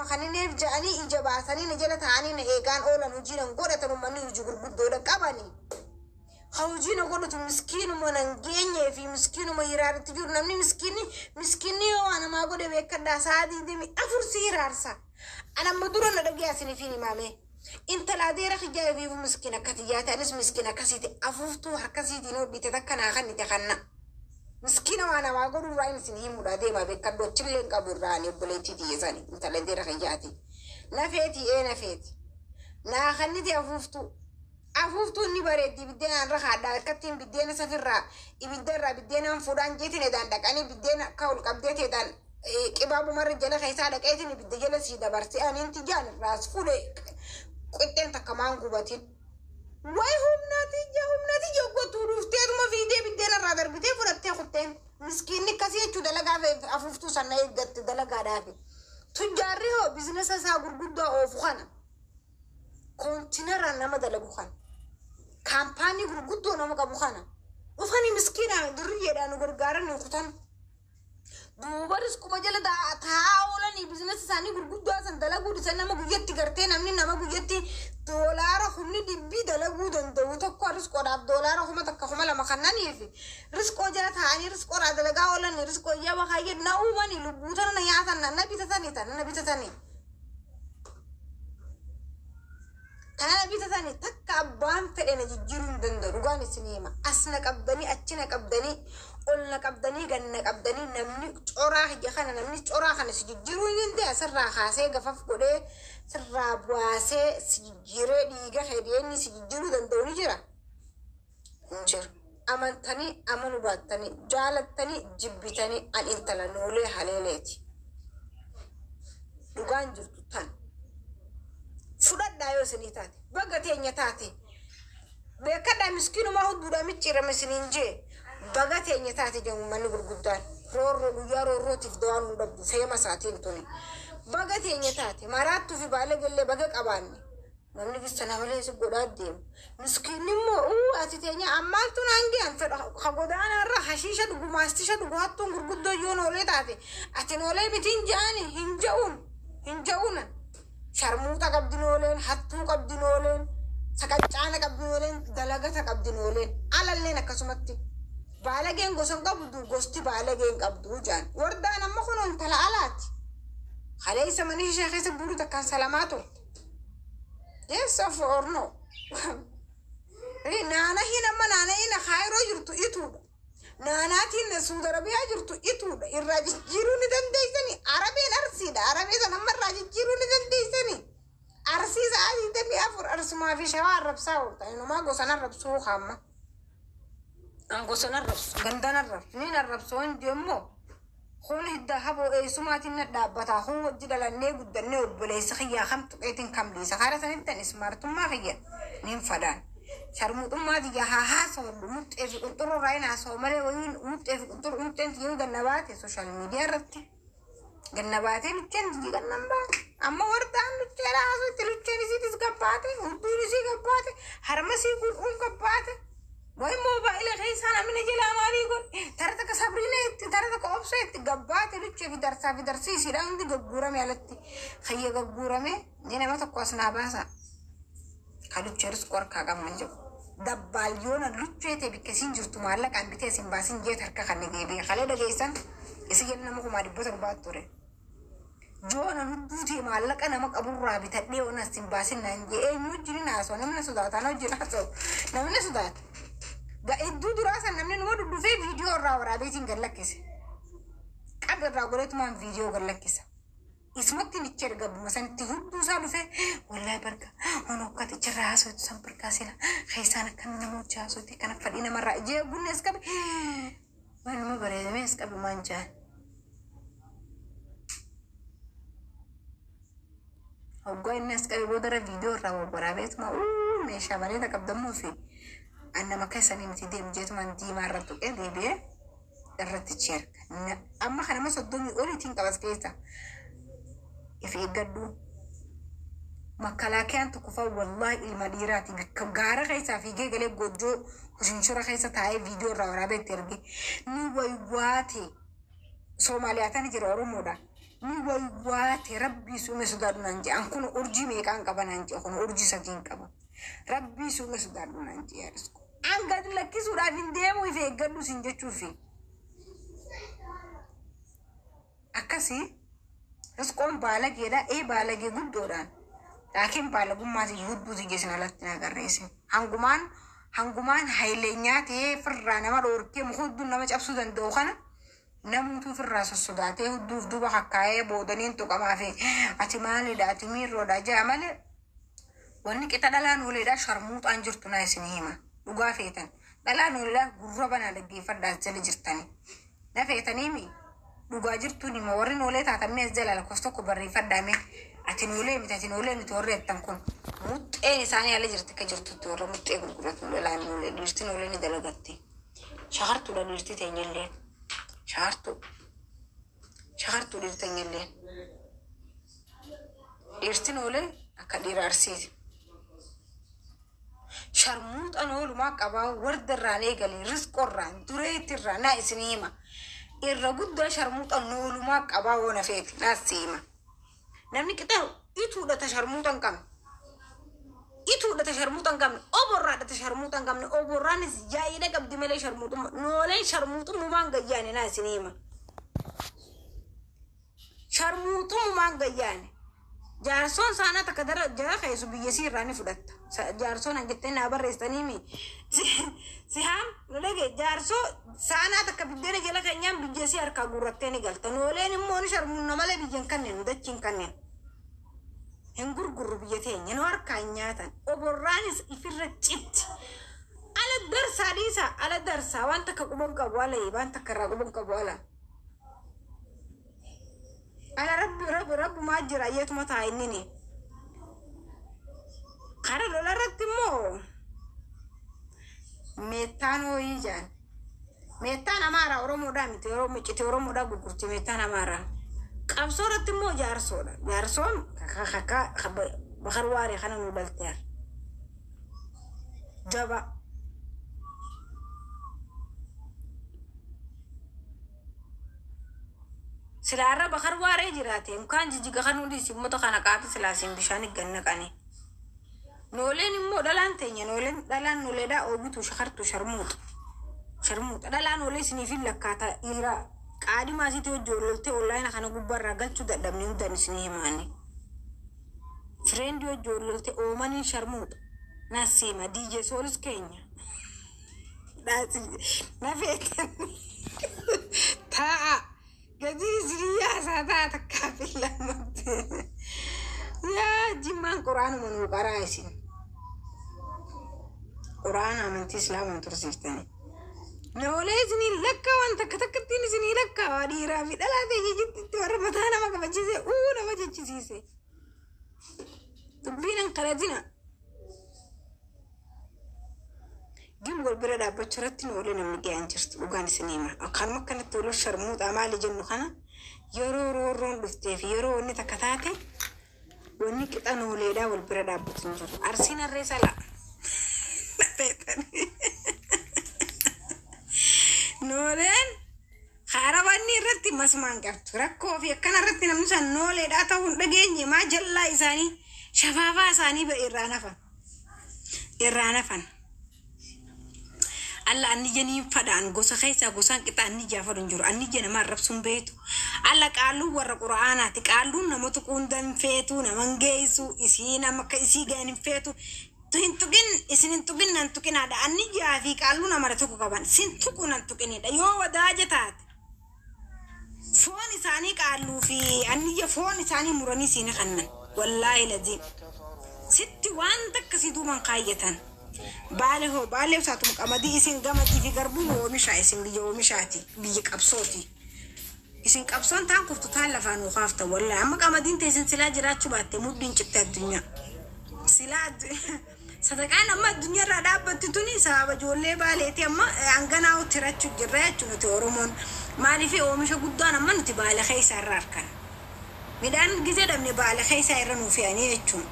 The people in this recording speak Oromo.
kanineef ja'anii ija baasanii na jala taa'anii na eegaan oolan hojii nan godhatan uummanni hojii gurguddoodha qabanii. Ha hojii na godhatu miskiinuma nan geenyee fi miskiinuma hiraaritti jiru namni miskiinni miskiinni yoo waa namaa godhe beekadhaa sa'a 24 si hiraarsa. Ana amma dura na dhagee asiniif hin himame. Intala adeera kiyyaa ifiifu miskiin akka tiyyaati anis miskiin akkasiiti afuuftuu harkasiitiin hodhite takka naa kannite kanna. Miskiina waa namaa godhu irraa inni isin himuudha deema beekadhu achillee hin qabu irraa ani obboleettii tiyya sani intala adeera kiyyaati. Nafeeti ee nafeeti. Naa kannite afuuftuu. Afuuftuun ni bareeddi biddeenaan irra kaadhaa harkattiin biddeena safirraa ibidda irraa biddeenaan fuudhaan jeetiin edaan dhaqanii biddeena akka ol qabdee teedaan qibaabumarra jala keessaa dhaqeetiin ibidda jala sii dabarsee aniinti jaan irraas fuudhe qixxeen takka maan gubatin. Way humna tiyya humna tiyya gotuu dhufteetuma fiidee biddeena irraa darbitee fudhattee kutteen miskiinni akkasii jechuu dalagaa afuuftuu sana eeggatte dalagaadhaafi. Tujjaarri hoo bizinesa isaa gurguddaa oofu kana. Koontinaraan nama dalagu kana. Kaampaanii gurguddoo nama qabu kana. Dhufanii miskiina duriyyeedhaan nu gargaaran nu kutan. Duuba risquma jala taa'aa oolanii bizinesa isaanii gurguddaa san dalaguu dhisan nama guyyatti gartee namni nama guyyatti doolaara humni dhibbii dalaguu danda'u tokko risqoodhaaf doolaara 1000 2000 kannaniif risqoo jala taa'anii risqoodhaa dalagaa oolanii risqoo iyyaa kaayyee na uumanii lubbuu tana na nyaatan na bitatanii tana na bitatanii. Kana bitatanii takka abbaan fedhe na jijjiiruu hin danda'u dhugaan isin hima. As na qabdanii achi na qabdanii ol na qabdanii gad na qabdanii namni coraa kiyya kana namni coraa kana si jijjiiruu hin danda'a sirraa kaasee gafaf godhee sirraa baasee si jijjiiree dhiiga kee dhiyeenyi si jijjiiruu danda'u ni jira. Hin jiru. Amantanii amanuu baattanii jaalattanii jibbitanii an intala noolee haleeleeti. Dhugaan jirtu tan. Fudhadhaa yoo isinii taate. Baga teenya taate. Beekadhaa miskiinumaa hudduudhaa micciirame isiniin jee. Baga teenya taate jedhu uummanni gurguddaan. Roorroo guyyaa roorrootiif dawaan nu dhabdu feema isaatiin tuni. Baga teenya taate. Maraattuu fi baalagellee baga qabaanne. Namni bissa nama malee si godhaa deemu. Miskiinni immoo uu ati teenya ammaaltu naan ge'an fedha ka godaanaa irra hashiisha dhugu maastisha dhugu hattuun gurguddoo yoo noolee taate ati noolee mitiin je'ani hin je'uun hin je'uuna. Sharmuuxa qabdi nooleen hattuu qabdi nooleen saqaccaana qabdi nooleen dalagata qabdi nooleen alalleen akkasumatti. Baalageen gosa hin qabdu gosti baalageen qabdu jaan. Wardaan amma kun intala alaati. Kaleessa mana ishee keessa buuru takkaan salamaa turte. Yes of or no. Naanahiin amma naanahiin kaayiroo jirtu ituudha. Naanaatiin Suudi Arabiyaa jirtu ituudha. Irraa jijjiiruu ni dandeessani. Arabeen arsiidha. Arabee sana amma irraa jijjiiruu ni dandeessani. Arsii sa'a 24 arsumaa fi shawaa arrabsaa oolta. Inumaa gosan arrabsuu kaamma. An gosan arrabsu gandan arrabsu niin arrabsu hin immoo. Kun hidda haboo eessumaatiin na dhaabbataa kun wajji dhalannee guddannee obboleessa kiyyaa kam tuqeetiin kam dhiisa karaa sanitti an ismaartummaa kiyya niin fadaan. Sharmuuxummaa tiyya haa haasawallu muxxee fi qunxurroo irraa hin haasawu malee wayiin muxxee fi qunxurroo muxxeen tiyya ganna baate sooshaal miidiyaa irratti ganna baatee lucheen tiyya ganna hin baate. Amma wardaan lucheedha haasawatti lucheen isiitis gabbaate hudduun isii gabbaate harma isii gur'uun gabbaate. Way moobaayila keessaa namni jalaa maalii godhe tara takka sabriina itti tara takka obsa itti gabbaate luchee fi darsaa fi darsii isiidhaan hundi gagguurame alatti kiyya gagguurame ni nama tokko as naa baasa. Ka luchee risqu harkaa qabna jedhu. Dabbaal yoona luchee ta'e bikka isiin jirtu maallaqaan bitee isin baasin jeet harka kan deebi'e kalee dhageessan isi jala nama 700,000 ture. Joona hudduu ta'e maallaqa nama qaburraa bitadhee ona isin baasin naan jee eenyu wajjin hin haasa'u namni sodaata na wajjin haasa'u namni sodaata. Iddoo duraa san namni numa duddufee viidiyoo irraa waraabeetiin gad lakkise. Qab irraa godhetumaan viidiyoo gad lakkisa. Isumatti nichi erga buma sanitti hudduu isaa dhufee wallahi barka hono akkati achirraa haasa'utu san barkaa sila keessaan akkana nama hojii haasa'uti kana fadhii namarraa jee gunne as qabe waan nama bareedamee as qabe maan jaan. Hoggaa inni as qabe boodara viidiyoo irraa wawwaraabeetuma uu meeshaa bareeda qabdammoo fi an nama keessanii miti deemu jeetumaan diimaa irra tuqee deebi'ee irratti cheerka. Amma kanama 30 oliitiin qabas keessa. If eeggadhu. Makkalaakiyaan tokko fa'a wallaahi ilma dhiiraati bakka gaara keessaa fiigee galee goojjoo hushinshura keessa taa'ee viidiyoo irraa waraabee itti erge. Ni waywaate. Soomaaliyaa tani jira Oromoodha. Ni waywaate rabbii suume sodaadhu naan jee. An kun urjii meeqaan qaba naan jee kun urjii sadiin qaba. Rabbii suume sodaadhu naan jee yaadisku. An gad lakkisuudhaaf hin deemu if eeggadhu sin jechuufi. Akkasii risqoon baalageedha ee baalagee guddoodhaan. Laakiin baalagummaatiin hudduu tiyya alatti na agarreesse. Hangumaan hangumaan hayleenyaa ta'ee firraa nama dhoorkee muka hudduun nama cabsuu danda'u kana namuutu firraa sossodaatee hudduuf duuba kakkaa'ee boodaniin tuqamaa fi ati maalidha ati miirroodha jaa malee wanni qixa dhalaan ooleedha sharmuuxaan jirtu naa isin hima dhugaa feetan dhalaan ooleedha gurra banaa dhaggeeffadhaa as jala jirtani na feetaniimi dhugaa jirtuun hima warri noolee taatan mee as jala lakkoofsa tokko barreeffadhaa mee ati noolee miti ati noolee miti warri jettan kun muxxeen isaanii ala jirti akka jirtutti warra muxxee gurguratu dhalaan noolee dhiirti noolee ni dalagatti shakartuudha dhiirti teenyallee shakartuu shakartuu dhiirti teenyallee dhiirti noolee akka dhiira arsiiti. Sharmuuxan oolumaa qabaa warda irraan eegalee risqoorraan dureetirraa naa isin hima. Irra guddaa sharmuuxan oolumaa qabaa woona feeti naa si hima. Namni qixa ituudha ta sharmuuxa hin qabne. Ituudha ta sharmuuxa hin qabne. Oborraadha ta sharmuuxa hin qabne. Oborraanis yaa'ina qabdi malee sharmuuxummaa. Nooleen sharmuuxummaan gayyaane naa isin hima. Sharmuuxummaan gayyaane. Jaarsoon saanaa takka dara jara keessu biyya sii irraa ni fudhatta. Jaarsoon an jettee naa barreessanii mi. Sihaam nu dhage jaarsoo saanaa takka biddeena jala keenyaan biyya sii harkaa guurrattee ni galta. Nooleen immoo ni sharmuunna malee biyya hin kanneen dachii hin kanneen. Hin gurgurru biyya teenya nu harkaa hin nyaatan. Oborraanis ifirra citti. Ala darsaa dhiisa ala darsaa waan takka quban qabu ala waan takka irraa quban qabu ala. Ala rabbi rabbi rabbumaa jira ayyeetuma taa innini. Kara lola irratti immoo meettaan hooyii jaan. Meettaan amaaraa Oromoodhaa miti yeroo miccite Oromoodhaa gurgurti meettaan amaaraa. Qabsoo irratti immoo jaarsoodha. Jaarsoon kakka bakar waaree kana nu dhalteera. Jaba. Silaarra bakar waaree jiraate mukaan jijjiga kan hundi uummata kana qaata silaasiin bishaan ganna qani. Nooleen immoo dhalaan teenya nooleen dhalaan nooleedhaa oogitu shakartu sharmuuxa. Sharmuuxa dhalaan noolee isiniif hin lakkaata dhiiraa qaadimaa isiitii hojii oololtee onlaayina kana gubbaarraa galchuu dadhabne hundan isinii himaani. Fireendii hojii oololtee oomaniin sharmuuxa. Nasiima DJ Soolis keenya. Na feetan taa'a gadi isinii yaasaa taa takkaa fi lamatti. Yaa jimmaan quraanuma nuu qaraa isin. Quraana amantii islaamaa tursiiftani. Noolee isinii lakkaawwan takka takkattiin isinii lakkaawaa dhiiraa fi dhalaa ta'e jijjiitti warra mataa nama kabachiise uu nama jechisiise. Dubbiin hin kadhatina. Gin wal bira dhaabbachuu irratti noolee namni ga'aan jirtu dhugaan isinii hima. Akkanuma akkanatti wal sharmuuxaa maali jennu kana yeroo roorroon dhuftee fi yeroo wanni takka taate wanni qixa nooleedhaa wal bira dhaabbatu hin jiru. Arsiin harree salaa. Nooleen haarawanni irratti masmaan qabdu rakkoo fi akkana irratti namni san nooleedhaa ta'uu hin dhageenye maa jallaa isaanii shafaafaa isaanii ba'e irraa nafan. Irraa nafan. Alla anniyya niin fadhaan gosa keessaa gosaan qixa anniyyaa fadhu hin jiru. Anniyya nama arrabsuun beetu. Alla qaalluun warra qura'aanaati. Qaalluun nama tuquun danfeetu, nama hin geessu, isii nama akka isii gahan hin feetu. Hin tuqin, isin hin tuqin nan tuqinaadha. Anniyyaa fi qaalluun amala tokko qaban. Sin tuqu nan tuqinidha. Yoo wadaaja taate. Foon isaanii qaalluu fi anniyya foon isaanii muranii siin kannan. Wallaahi laziim. Sitti waan takka si duuban kaayyatan. Baale hoo baalee isaatuma qamadii isin gamadii fi garbuun oomisha isin biyya oomishaati biyya qabsooti. Isin qabsoon taan kuftu taan lafaan nuu kaafta wallaahi amma qamadiin teessin silaa jiraachuu baatte muddiin citte addunyaa. Silaa sadaqaan amma addunyaa irraa dhaabbatti tuni sababa ijoollee baaleeti amma hanganaa tirachuu jirra jechuun nuti Oromoon maaliif oomisha guddaan amma nuti baale keessa irraa argan. Midhaan gizee dhabne baale keessa irra nuu fe'anii jechuun.